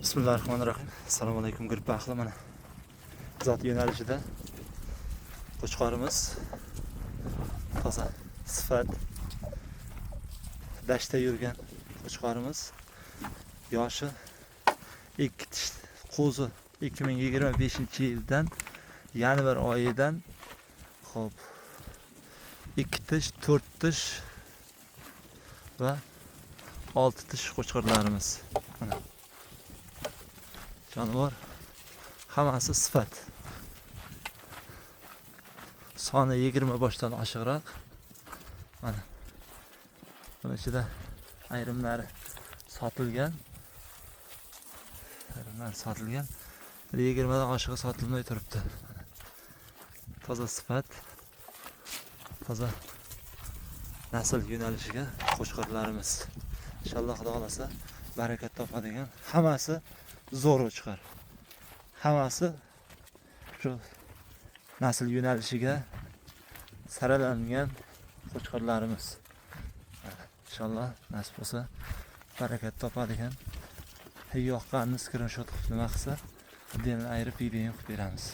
Bismillahirrohmanirrohim. Assalomu alaykum, gruppa ahli. Mana zot yo'nalishida qo'chqorimiz, toza sifat, dashtda yurgan qo'chqorimiz, yoshi ikki tish qo'zi, 2025 yildan, yanvar oyidan. Xo'p, ikki tish, to'rt tish va olti tish qo'chqorlarimiz. Mana jonivor, hammasi sifat, soni 20 boshdan oshiqroq. Mana buni ichida ayrimlari sotilgan, ayrimlari sotilgan, 20 dan oshig'i sotilmay turibdi. Toza sifat, toza nasl yo'nalishiga qo'chqorlarimiz. Inshaalloh, Xudo xohlasa, barakat topadigan, hammasi zo'r qo'chqor, hammasi shu nasl yo'nalishiga saralangan qo'chqorlarimiz. Inshaalloh, nasib bo'lsa, barakat topadigan. Yoqqanini skrinshot qilib, nima qilsa, отдельно ayirib, video qilib beramiz.